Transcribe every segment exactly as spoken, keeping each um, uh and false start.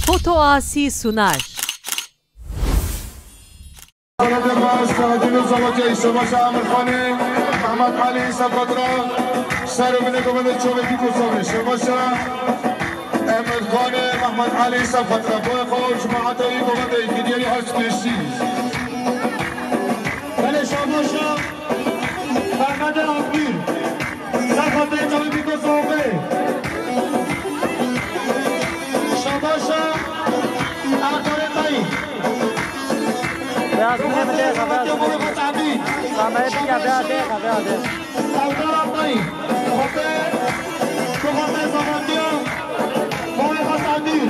Foto Asi sunar. Belediye Başkanı Deniz Alacay, Şebaşa Emir Xanê, Mehmet Ali Sefatra, Serê Binê Govendê Çavê Bîkosovi, Şebaşa Emir Xanê, Mehmet Ali Sefatra, Boya Xaw, Cemaata Wî Govendê, Gidyarî Aşk Pêşî. Belê Şebaşa Mehmetê Akbîr. Sefatra Çavê Bîkosovi. Şebaşa Erkanê Tayî. Beyaz ne mi de, beyaz. Beyaz ne mi de, beyaz. Beyaz ne mi de. Erdal Atay, Xotê, Xotê Zavatiya, Xotê Xasandî.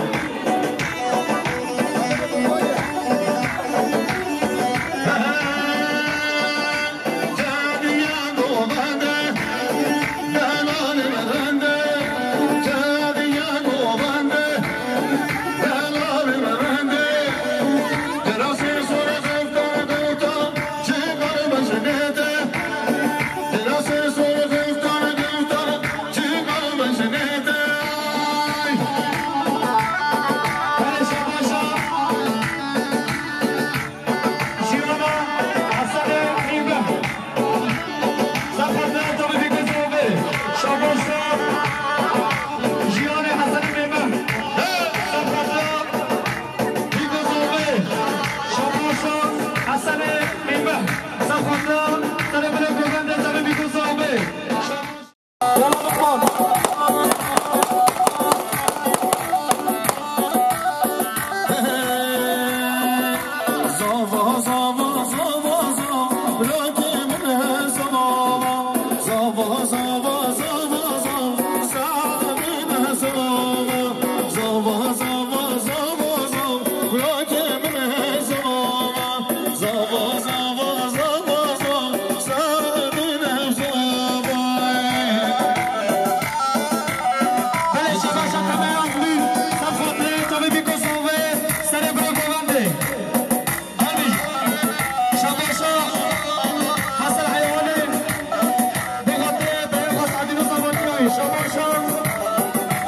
Bîkosovi. Şabaşa Hesenê Mîmeh. Sefatra Serê Binê Govendê Çavê Bîkosovi. Şabaşa. Zava, zava, zava, zava, rakê min he zava. Zava, zava, zava, zava, saetê min he zava. Zava, zava, zava, zava, rakê min he zava. Zava, zava, zava, zava, saetê min he zava. Belê, şabaşa Kamerê Akbîr, Sefatra Çavê Bîkosovi, Serê Binê Govendê. Hadi. Şabaşa Hesen Heywanî, bi xatirê beyê xwe Sadî Mustafa Dînayî. Şabaşa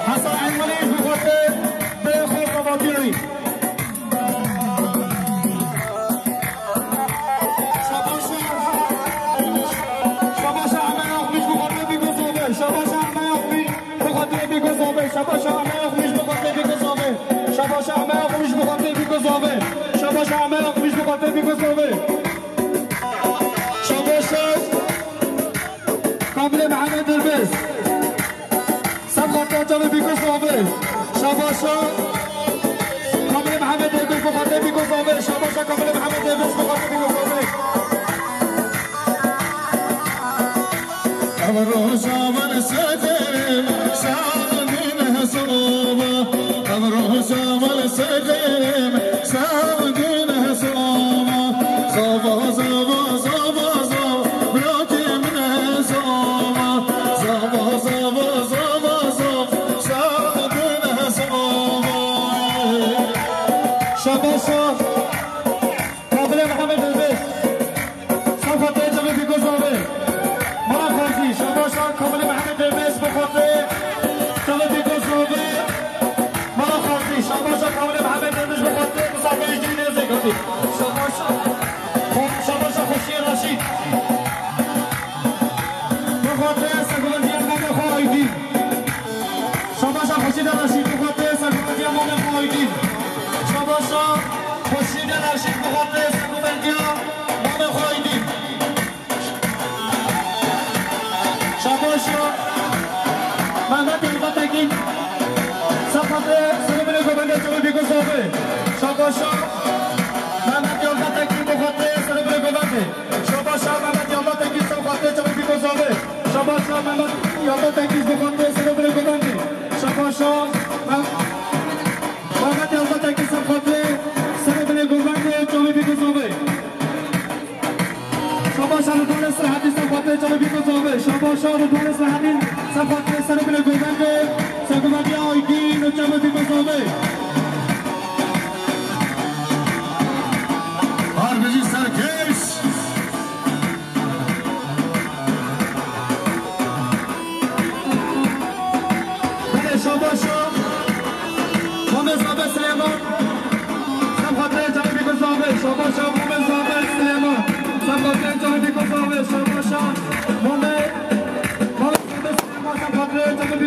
Hesen Heywanî, bi xatirê beyê xwe Mustafa Dînayî. Şabaşa, şabaşa Emel Akmiş, bi xatirê Bîkosovi. Şabaşa Emel Akmiş. Bi xatirê Bîkosovi, şabaşa Emel Akmiş, bi xatirê Bîkosovi. Şabaşa Emel Akmiş, bi xatirê Bîkosovi. Şabaşa Emel Akmiş, bi xatirê Bîkosovi. Şabaşa Kamilê Mehemedê Derbês. Sefatra Çavê Bîkosovi. Şabaşa Kamilê Mehemedê Derbês, bi xatirê Bîkosovi. Şabaşa Kamilê Mehemedê Derbês, bi xatirê Bîkosovi. Ev roja min sexêrim, saetê min hesaba. Ev roja min sexêrim, saetê min hesaba. Zava, zava, zava, zava, rakê min hesaba. Zava, zava, zava, zava, saetê min hesaba. Şabaşa. Kamilê Mehemedê Derbês. Sefatra Çavê Bîkosovi. Mala Xazî, şabaşa Kamilê Mehemedê Derbês, bi xatirê Çavê Bîkosovi. Mala Xazî, şabaşa Kamilê Mehemedê Derbês, bi xatirê misafirê jî nêzîk hatî. Şabaşa, şabaşa Xweşiyê Reşîd. Bi xatirê sergovendiya mamê xwe Aydîn. Şabaşa Xweşîdê Reşîd, bi xatirê sergovendiya mamê xwe Aydîn. Şabaşa Xweşîdê Reşîd, bi xatirê sergovendiya mamê xwe Aydîn. Şabaşa Mehmet Yaldatekîn, bi xatirê Serê Binê Govendê Çavê Bîkosovi. Şabaşa Mehmet Yaldatekîn, bi xatirê Serê Binê Govendê. Şabaşa Mehmet Yaldatekîn, bi xatirê Çavê Bîkosovi. Şabaşa Mehmet Yaldatekîn, bi xatirê Serê Binê Govendê. Şabaşa Meh-, Mehmet Yaldatekîn, bi xatirê Serê Binê Govendê Çavê Bîkosovi. Şabaşa Ridwanê Sirhetî, bi xatirê Çavê Bîkosovi. Şabaşa Ridwanê Sirhetî, bi xatirê Serê Binê Govendê, sergovendiya Aydîn û Çavê Bîkosovi. Harbicî serkeş. Belê şabaşa. Mamê Zabe Silêman.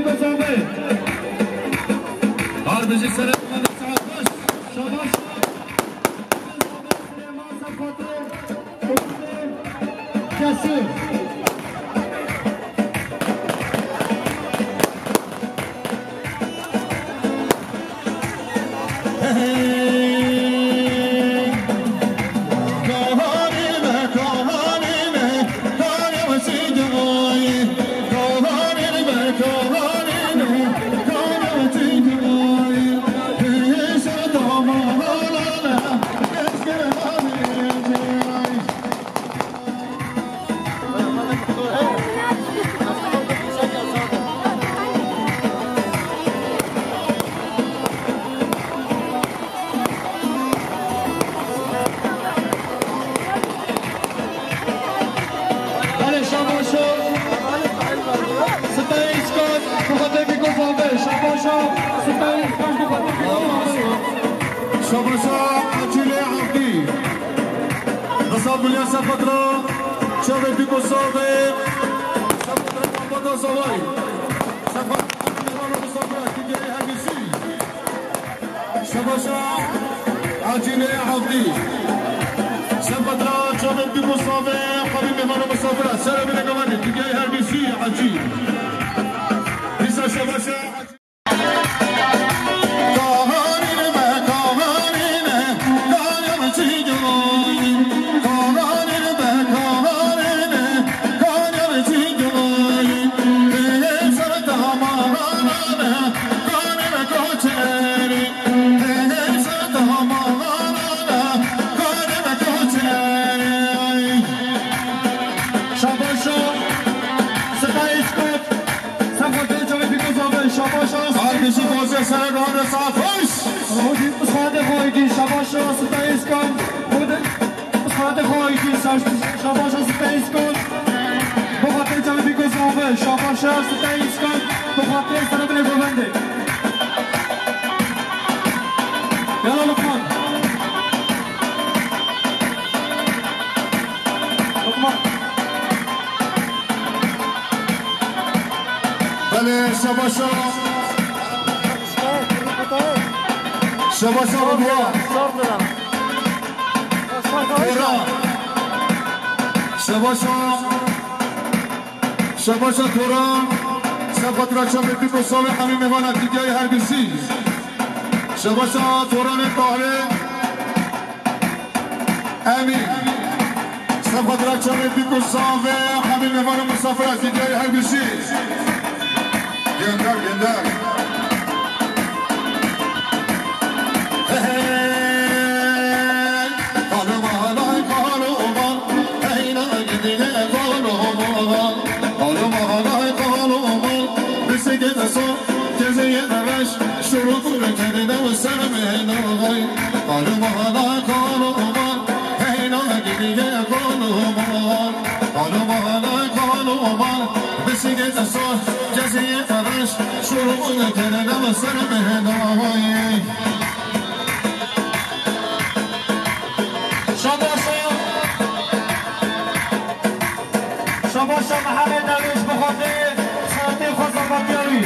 Bozanbe. Harbiji sere saat beş. Şabaş. Süleyman Safatı. Kesir. Belê, şabaşo. Sipeyê Îskan, bi xatirê Bîko Zave. Şabaşo, sipeyê Îskan, bi xatirê Bîko Zave. Şabaşo, Acîlê Evdî. Nisa Gulya Sefatra, çavê Bîko Zave. Sefatra Mambata Zavay. Sefatra Mambata Zavay. Şabaşa Acîlê Evdî. Sefatra çavê Bîko Zave, xwedî mêvan û misafir e. Sere bine gavanê, digey her bîsî Acî. Dîsa şabaşa Acî. Şabaşo, Sipayê Îskan, Sefo Tê Çavê Bîko Zave, şabaşo. Arkadaşım, Fozya Seren, Doğan ve Saat, hoş. Hadi, Sade Hoygi, şabaşo, Sipayê Îskan, Hadi, Sade Hoygi, şaş-, şabaşo, Sipayê Îskan, Sefo Tê Çavê Bîko Zave, şabaşo, Sipayê Îskan, Sefo Tê Sere Bine Govende. Yala Lukman. Lukman. Belê, şabaşo. Şabaşo Ridwan. Toran. Şabaşo. Şabaşa Toran, Sefatra Çavê Bîko Zave, hemî mêvana digeyê her bîsî. Şabaşa Toranê Tahirê, Emîn. Sefatra Çavê Bîko Zave, hemî mêvana misafira digeyê her bîsî. Gender, gender. Hey, hey. Kalo malay kalo mal, heyna gidiye kalo mal. Kalo malay kalo mal, bisiklet so, kezeye reş, şuru kuru kerine ve sermeyna vay. Kalo malay kalo mal, heyna gidiye kalo mal. Kalo malay kalo mal, bisiklet so, kezeye reş, şuru kuru kerine ve sermeyna vay. Şabaşa. Şabaşa Mihemed Derwêş bi xatirê saetê xwe zehmetiya wî.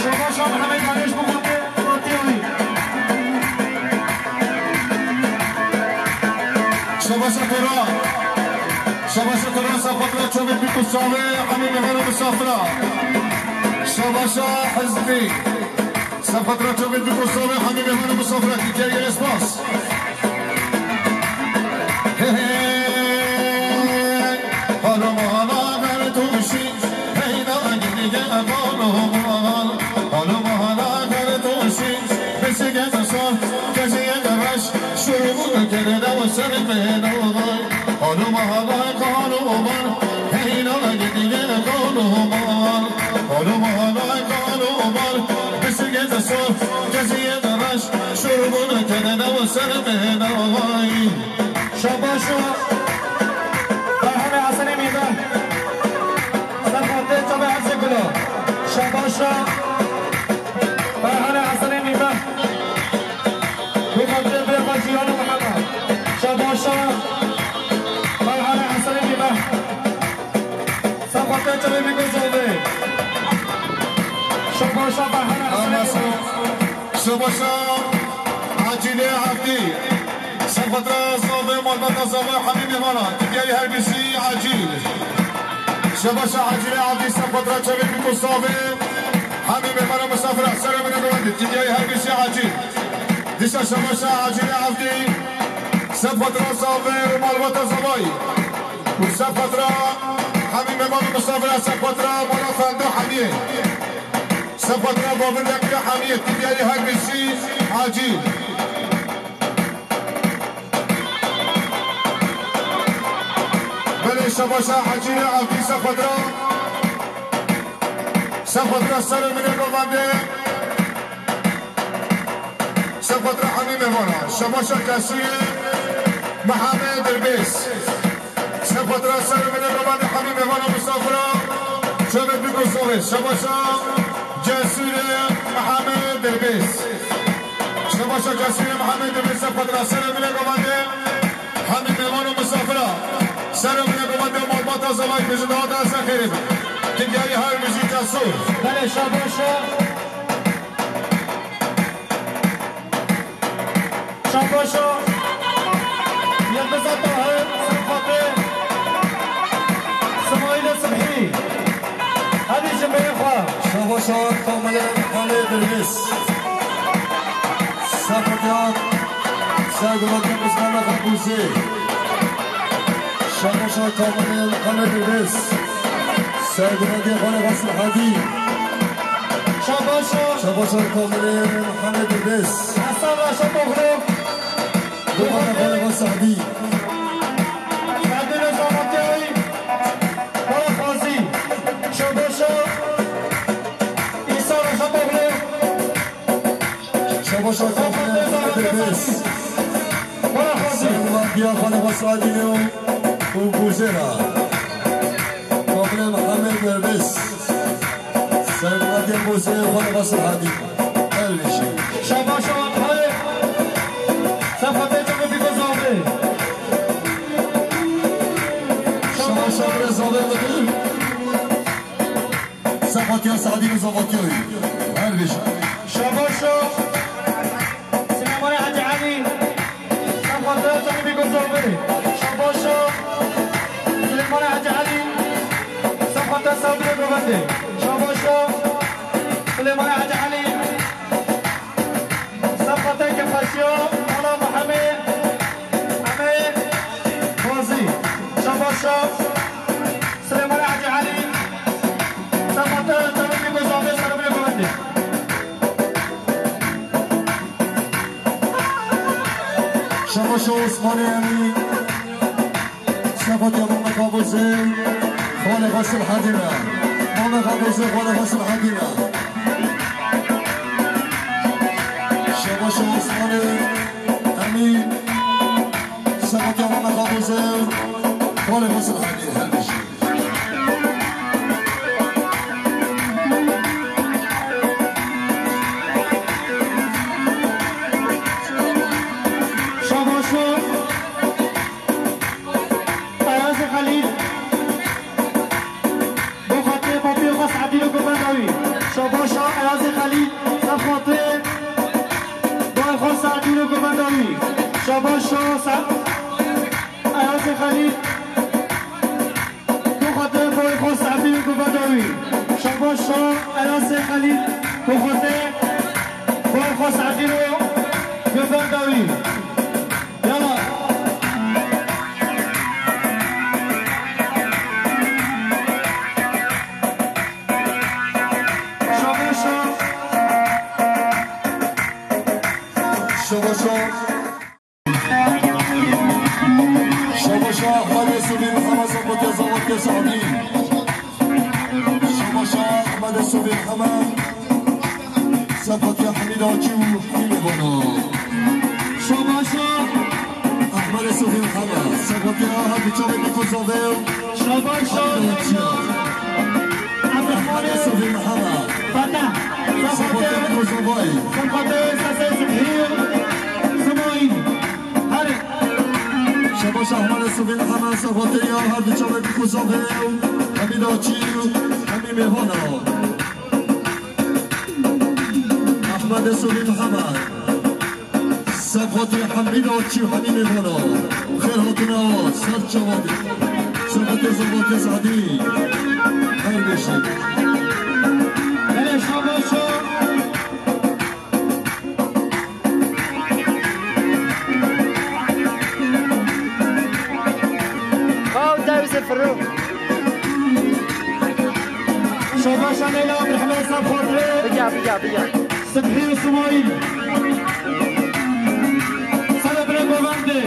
Şabaşa Mihemed Derwêş bi xatirê zehmetiya wî. Şabaşa Tora. Şabaşa Tora, Sefatra Çavê Bîko Zave, hemî mêvan û misafira. Şabaşa Hizbî. Sefatra Çavê Bîko Zave, hemî mêvan û misafira, digeyê spas. Hey, hey, halo mala ver tuşî, heyna gidige halo mal. Halo mala ver tuşî, bisiklet so, keziye reş, şuru kerine ve sermeyna vay. Halo mala kalo mal, heyna gidige halo mal. Halo mala kalo mal, bisiklet so, keziye reş, şuru kerine ve sermeyna vay. Şabaşo, Ferhane Hasanê Mîbe. Sefo Tê Çavê Hezê Gulo. Şabaşo, Ferhane Hasanê Mîbe. Bi xatirê birê xwe Cîhan û Mihemed. Şabaşo, Ferhane Hasanê Şebaşa Acîlê Evdî. Sefetra zavê malbata zava hemî mêvana. Tikyayî her bîsî Acîl. Şebaşa Acîlê Evdî sefetra çavê bîko zavê hemî mêvana misafira. Serê min e govendê. Tikyayî her bîsî Acîl. Dişa şebaşa Acîlê Evdî sefetra zavê malbata zavayî. Û sefetra hemî mêvana misafira sefetra mala fendo hemî. Sefetra bavindek ya hemiyê tikyayî her bîsî Acîl. Belê şebaşa Acîlê Evdî sefetra. Sefetra serê min e govendê. Sefetra hemî mêvana. Şebaşa Kesûrê Mihemed Dirbês. Sefetra serê min e govendê hemî mêvana misafira. Çavê bîko zavê. Şebaşa Kesûrê Mihemed Dirbês. Şebaşa Kesûrê Mihemed Dirbês sefetra serê min e govendê hemî mêvana misafira. Serê min e govendê malbata zavayî bêjin dawata ez xêrê bin. Tikyayî her bîsî Kesûr. Belê şebaşa. Şabaşa Yildiza Tahir, Sifate Simayîlê Sibhî. Hemî ji mêrê xwe. Şabaşa Kamilê Mihemed Dirbês. Sefatiya Serguvatê Musleme Xakûzê. Şabaşa Kamilê Mihemed Dirbês. Serguvatê Xalê Xasil Hadî. Şabaşa. Şabaşa Kamilê Mihemed Dirbês. Hasan Reşat Oğlu. Dixane Xalê Xasil Hadî. Serdêne Zamatiyayî. Bala Xazî. Şabaşa. Îsa Reşat Oğlu. Şabaşa Kamilê Mihemed Dirbês. Bala Xazî. Serguvatê Xalê Xasil Hadî û Buzêra. Kamilê Mihemed Dirbês. Serguvatê Buzê Xalê Xasil Hadî. Her bîsî. Şabaşa Xalê. Sefate çavê bîko zavê. Şabaşa Reza Bey. Sefatiya Sadî û Zavatiya wî. Her bîsî. Şabaşa Silêmanê Hecî Elî. Sefate çavê bîko zavê. Şabaşa Silêmanê Hecî Elî. Sefate Sabirê Govendê. Şabaşa Silêmanê Hecî Elî. Sefate Kefeşiya Mala Mihemê Emê Xwazî. Şabaşa Silêmanê Hecî Elî. Sefate çavê bîko zavê Serê min e govendê. Şabaşa Osmanê Emî. Sefatiya Mame Xabûzê, Xalê Xasil Hadî me. Mame Xabûzê, Xalê Xasil Hadî me. Şabaşa Osmanê Emî. Sefatiya Mame Xabûzê, Xalê Xasil Hadî. Her bîsî. Şabaşa Ayazê Xelîl. Bo xatirê bapê xwe Se'dî û govenda wî. Şabaşa Ayazê Xelîl. Ser xatirê bayê xwe Se'dî û govenda wî. Şabaşa Se-, Ayazê Xelîl. Bo xatirê bayê xwe Se'dî û govenda wî. Şabaşa Ayazê Xelîl. Bo xatirê bayê xwe Se'dî û govenda wî. Yala. Şabaşa. Şabaşa. Şabaşa Ehmedê Sovî Mihemed Sefatiya Zavatê Se'dî. Şabaşa Ehmedê Sovî Mihemed Sefatiya Hemîd Akî û Hemî Mêvana. Şabaşa Ehmedê Sovî Mihemed Sefatiya her bi çavê bîko zavê. Şabaşa Hemîd Akî. Ehmedê Sovî Mihemed. Fatah. Sefatiya bîko zavayî. Sefatiya Sesê Sibhî. Simayî. Hadi. Şabaşa Ehmedê Sovî Mihemed Sefatiya her bi çavê bîko zavê. Hemîd Akî. Hemî Mêvana. Mehmet Solit Hemed. Sefqatê Hemîd Açî û Hemî Mêvana. Xêr hatine ser çavatê. Sefqatê Zavatê Sadî. Her beşî. Belê, şabaşo. Xaw dewse firu. Şabaşa Leyla Abdurrahman Sefqatê. Biya, biya, biya. Sibhî Îsmaîl. Sere bire govendê.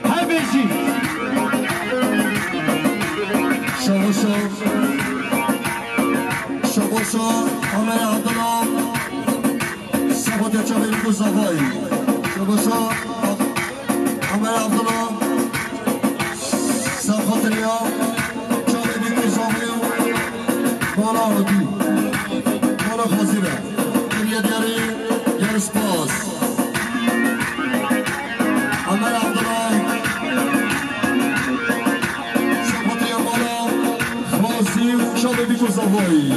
Her bêjî. Şabaşa. Şabaşa Omer Abdullah. Sefqatê çavê Bîk û Zavayî. Şabaşa Omer Abdullah. Sefqatê ya çavê Bîk û Zavayî. Mala Odî. Mala Xazî re. Hediye diyarî, diyarî spas. Omer Abdullah. Sefqatê ya mala Xazî, çavê Bîk û Zavayî.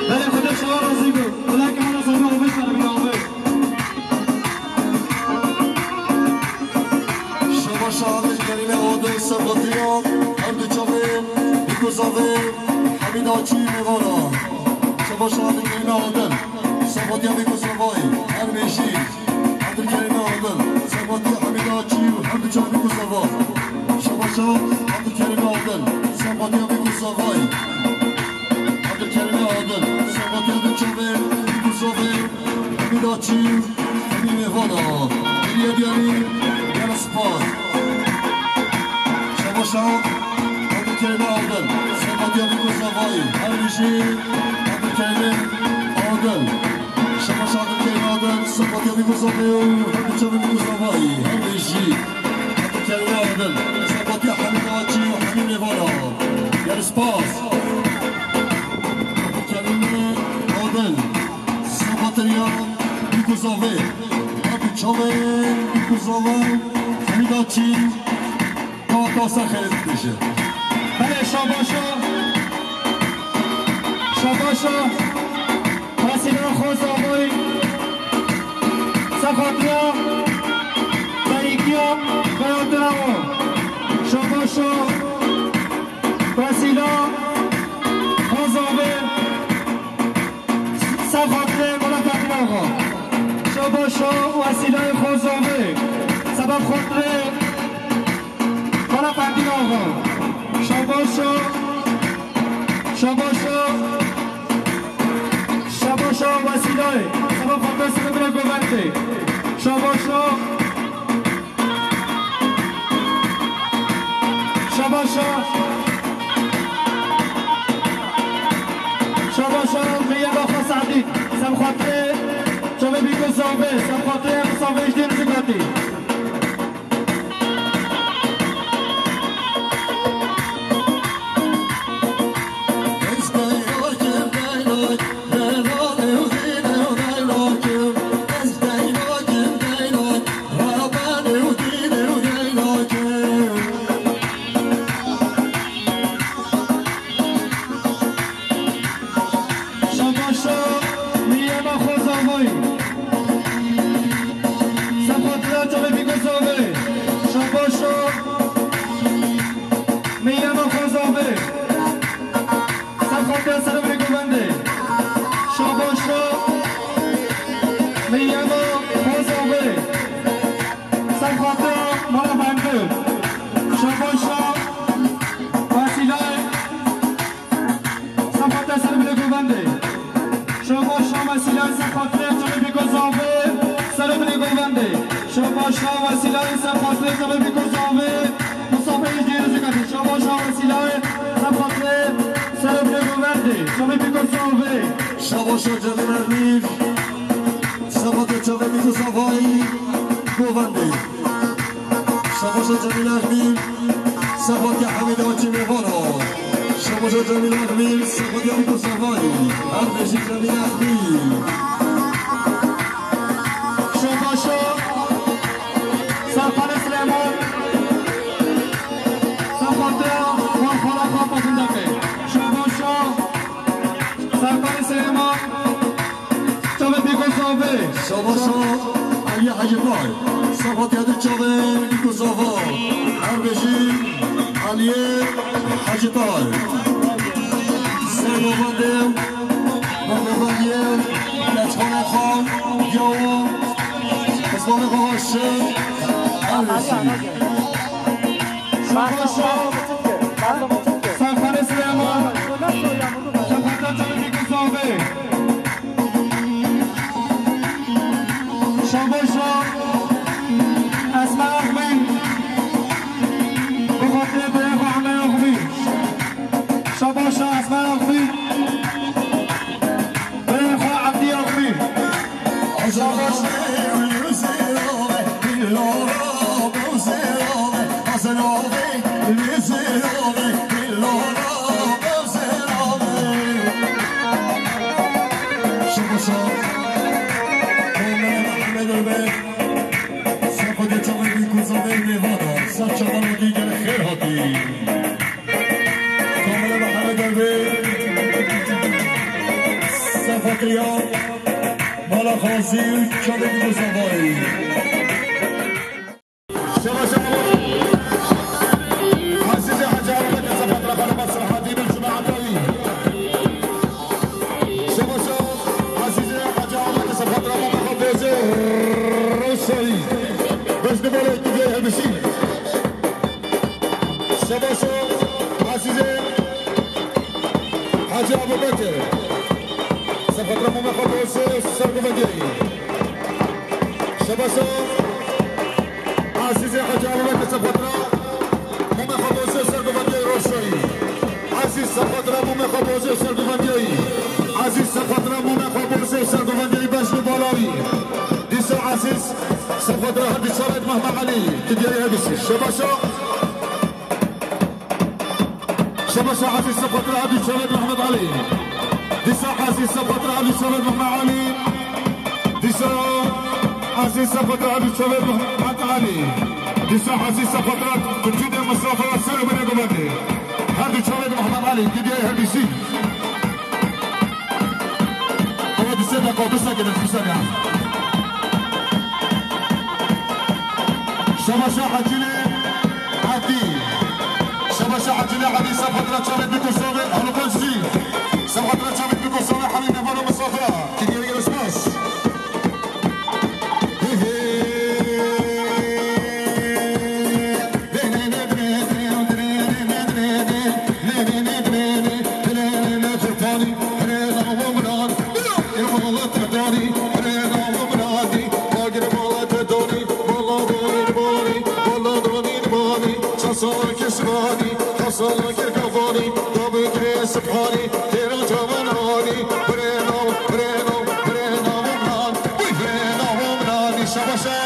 Belê, Xwedê ji we razî bo. Bila ke hela zehra avê şeribî avê. Şabaşa Abdulkerîmê Adil Sefqatê ya, her du çavê Bîk û Zavê, Hemîd Açî Mêvana. Şabaşa Abdulkerîmê Adil, Sefqatê ya Bîk û Zavayî, her bêjî. Abdulkerîmê Adil, Sefqatê ya Hemîd Açî û her du çavê Bîk û Zava. Şabaşa Abdulkerîmê Adil, Sefqatê ya Bîk û Zavayî. Abdulkerîmê Adil, Sefqatê ya du çavê Bîk û Zavê, Hemîd Açî, Hemî Mêvana. Hediye diyarî, diyarî spas. Şabaşa Abdulkerîmê Adil, Sefqatê ya Bîk û Zavayî. Her bijî Abdulkerîmê Adil. Şabaşa Abdulkerîmê Adil, Sefqatê ya Bîk û Zavê û her du çavê Bîk û Zavayî. Her bijî Abdulkerîmê Adil, Sefqatê ya Hemîd Açî û Hemî Mêvana. Diyarî spas. Abdulkerîmê Adil, Sefqatê ya Bîk û Zavê, her du çavê Bîk û Zava, Hemîd Açî, Ka, ka ser xêrê dibêje. Belê, şabaşa. Şabaşa. Wesîla Xozavayî. Sefqatê ya. Berîkiya. Beratinawa. Şabaşa. Wesîla. Xozavê. Sefqatê Mala Fehmî Axa. Şabaşa Wesîlayê Xozavê. Sefqatê Mala Fehmî Axa. Şabaşa, şabaşa, şabaşa Wesîlayê. Sefqatê sibê bire govendê. Şabaşa. Şabaşa. Şabaşa Meyema Xwesadî. Sefqatê çavê Bîk û Zavê. Sefqatê Xwesadî ji dîn zikatî. Şabaşa Meyema Xozavayî. Sefqatê çavê Bîk û Zavê. Şabaşa Meyema Xozavê. Sefqatê sere bire govendê. Şabaşa Meyema Xozavê. Sefqatê Mala Fehmî. Şabaşa Wesîlayê. Sefqatê sere bire govendê. Şabaşa Wesîlayê, Sefqatê çavê Bîk û Zavê. Sere bire govendê. Şabaşa Wesîlayê, Sefqatê çavê Bîk û Zavê. Musafirê ji dîn zikatî. Şabaşa Wesîlayê, Sefqatê sere bire govendê. Şabaşa Cemîl Ermîl, Şabatê Çavê Mîto Savayî, Govendê. Şabaşa Cemîl Ermîl, Şabatê Hemîd Açî Mêvana. Şabaşa Cemîl Ermîl, Şabatê Mîto Savayî. Her bijî Cemîl Ermîl. Şabaşa Serkanê Silêman. Şabatê Wan Xala Xapa Zindaqê. Şabaşa Serkanê Silêman, Çavê Bîko Zavê. Şabaşa Aliyê Hecî Tay. Şabatê Hecî Çavê Bîko Zava. Her bijî Aliyê Hecî Tay. Ser govendê, govendê, Keçxanê Xan, Yawo, Osmanê Xaxaşin, her bijî. Şabaşa Serkanê Silêman, Şabatê Çavê Bîko Zavê. Şabaşa Esma Axmî, bi xatirê birayê xwe Hemê Axmî. Şabaşa Esma Axmî, birayê xwe Ebdî Axmî. Şabaş. Şabaşa Komele Mehmet Ömer. Ser xwedê çavê Bîko Zavê mêvana. Ser çavana dî gelek xêr hatî. Komele Mehmet Ömer. Ser xatirê mala Xazî û çavê Bîko Zavayî. Şabaşa Ezîzê Hecî Ahmet, Sefatê Xanima Serhatî, Cuma Ataî. Şabaşa Ezîzê Hecî Ahmet, Sefatê Mama Xabozê Roşayî. Beş numara iki diye hemşî. Şabaşa Ezîzê Hecî Ebubekir. Sefatê Mama Xabozê Sergovendiyayî. Şabaşa Ezîzê Hecî Ebubekir, Sefatê Mama Xabozê Sergovendiyayî Roşayî. Ezîz Sefatê Mama Xabozê Sergovendiyayî. Ezîz Sefatê Mama Xabozê Sergovendiyayî, beş numara. Dîsa Ezîz Sefatê Herdî Çavêt Mehmet Elî, ki diyayî herdîsî. Şabaşa. Şabaşa Ezîz Sefatê Herdî Çavêt Mehmet Elî. Dîsa Ezîz Sefatê Herdî Çavêt Mehmet Elî. Dîsa Ezîz Sefatê Herdî Çavêt Mehmet Elî. Dîsa Ezîz Sefatê Kurtûdê Misafa Ser Bine Govendê. Herdî Çavêt Mehmet Elî, ki diyayî herdîsî. Ama dise de kapısa gelin, dise de. Şabaşa Hecîlê Ebdî. Şabaşa Hecîlê Ebdî, Sefatê Çavêt Bîko Zavê, Halo Konçî. Sefatê Çavêt Bîko Zavê, Halî Nevara Misafa. Ki diyayî spas. Sala kir şivanî, sala kir kavanî, da bikirê sibhanî, têra cavan anî, birêno, birêno, birêno, birêno, birêno, birêno, şabaşa.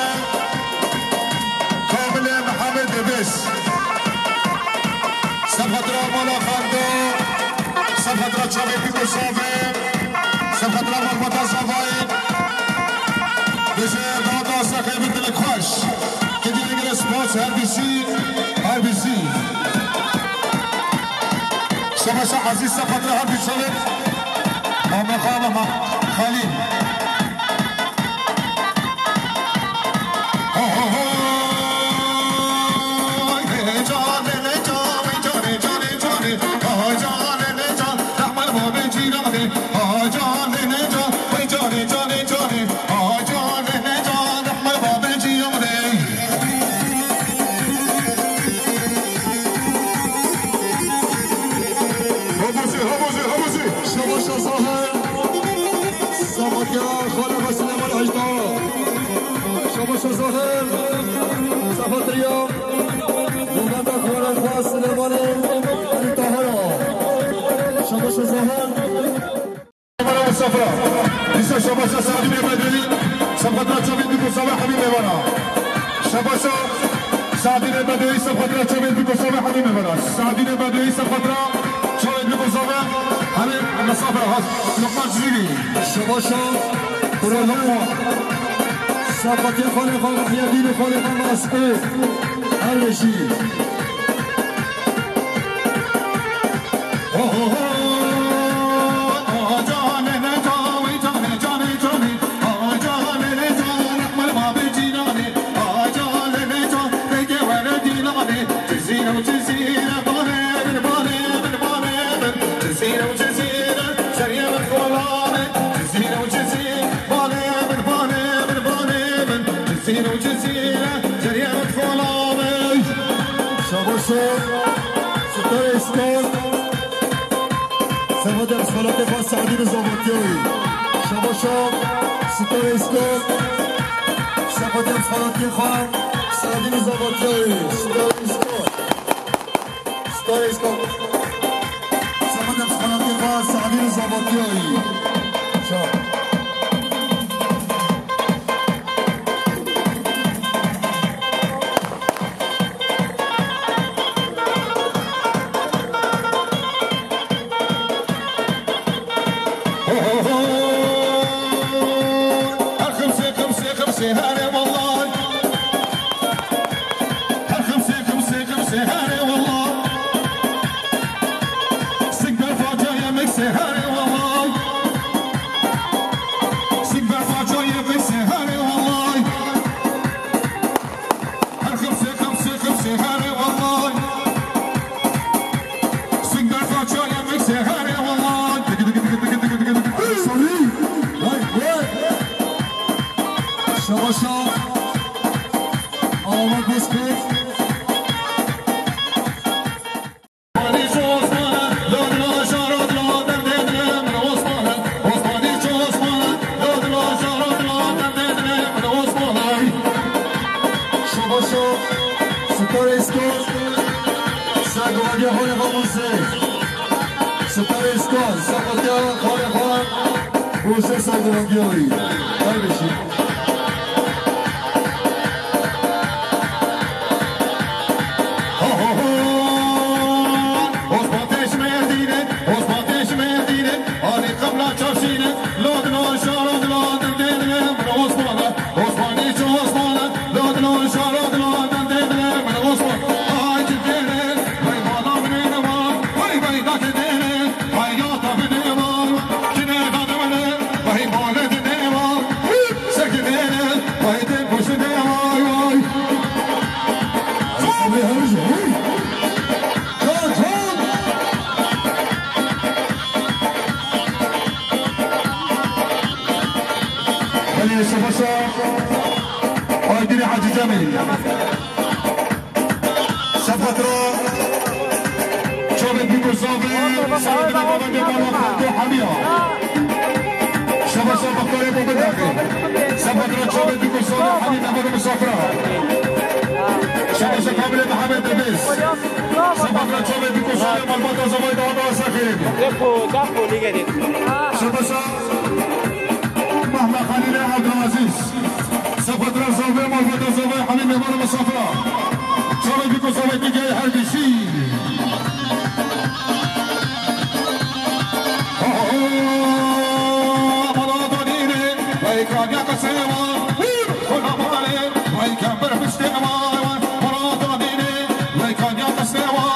Kamilê Mihemed Debês. Sefetra Mala Xando. Sefetra Çavê Bîko Savê. Sefetra Malbata Zavayê. Bêje dada sexê bi dilek xweş. Kedî gire spas her bîsî. Her bîsî. Şebeşe Ezîz Sefetra her bî çavê. Mame Xala Ma-, Xalîl. Habozê, habozê, habozê. Şebeşe Zahir. Sabatya Xalebe Silêman Ejda. Şebeşe Zahir. Sabatriya. Mehmet Xalebe Silêmanê Tahira. Şebeşe Zahir. Sefra. Dîsa şabaşa Sadînê Bedewî, sefetra çavên dikû sava hemî mêvana. Şabaşa Sadînê Bedewî, sefetra çavên dikû sava hemî mêvana. Sadînê Bedewî, sefetra çavên dikû sava hemî mesafra has. Lokman Cizîrî. Şabaşa Kuro Lokman. Sefetê xalê xwe, Mihyedînê xalê xwe, Masî. Her weşî. Şabaşo, Starê Îskor. Sefetê psixologê xwe Sadî Riza Batiyayî. Şabaşo, Starê Îskor. Sefetê psixologê xwe Sadî Riza Batiyayî. Starê Îskor. Starê Îskor. Sefetê psixologê xwe Sadî Riza Batiyayî. Şa. Her ximsê, ximsê, ximsê, herê wellay. Her ximsê, ximsê, ximsê, herê wellay. Sik berfa çayê miksê, herê wellay. Sik berfa çayê miksê, herê wellay. Her ximsê, ximsê, ximsê, herê wellay. Sik berfa çayê miksê, herê wellay. Sorry. Vay, vay. Şabaşa. Alamet Bozkurt. Şabaşo, Starê Îskor, ser guvendiya xwe lê xwe Mûsê. Starê Îskor, ser xwetiya xwe lê xwe Mûsê, ser guvendiya wî. Her bijî. Osman Teşmerdîne, Osman Teşmerdîne, Ali Qebla Çarşîne, Lodno Şarodno Derdêne, Osman'a, Osman'ı Osman'a, Lodno Şarodno Derdêne, Osman. Ay Derdêne, vay bala mine var, vay vay da Derdêne, vay ya da mine var, kine da mine, vay bala mine var. Sekinene, haydi boşuna vay vay. Abi, abi, hey. Can, can. Belediye Şafasa, Aydın Hacı Cemil. Sefetra çavê dîk û zavê, sefetra çavê dîk û zavê hemiya. Şebeşa Mextarê Bobê Dexê. Sefetra çavê dîk û zavê hemî nefero misafira. Şebeşa Kamilê Mihemed Debêz. Sefetra çavê dîk û zavê malbata zavayê dawada Asexê. Depo, depo, nîgerîn. Şebeşa Mehmet Xelîlê Ebdulaziz. Sefetra zavê, malbata zavê, hemî mêvan û misafira. Çavê dîk û zavê digeyê her bîsî. Malata dînê, vey kanya qesê wa. Xona malê, vey kember piştê wa. Malata dînê, vey kanya qesê wa.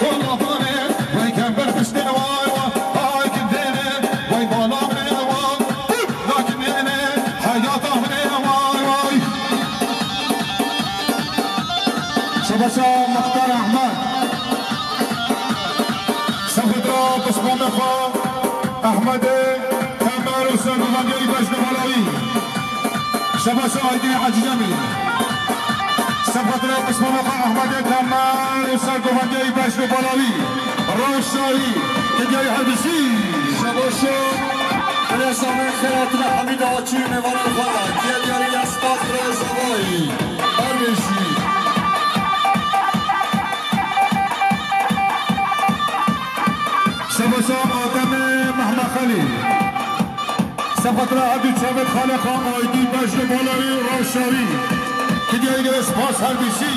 Xona malê, vey kember piştê wa. Ay ki dêne, vey bala mê wa. Lakin ene heyata hune vay vay. Şebeşa Mextar Ehmed. Sefetra pismamê xwe Ehmedê Temer û sergovendiyê Beşnû Balawî. Şebeşa Aydînê Hecî Cemî. Sefetra pismamê xwe Ehmedê Temer û sergovendiyê Beşnû Balawî. Roj şahî, Kidyayê Herdîsî. Şebaşo, Birêzavê Xêratî Hemîd Açî, mêvanê xwe, Kidyayê Espat Birêzavayî. Her bijî. Şebaşo Ademê Mehmet Xelî. Xatir her du çavê xalê Xan Aydî, Bejno Balawî û Rewşawî. Dinyayê gelê spas her du jî.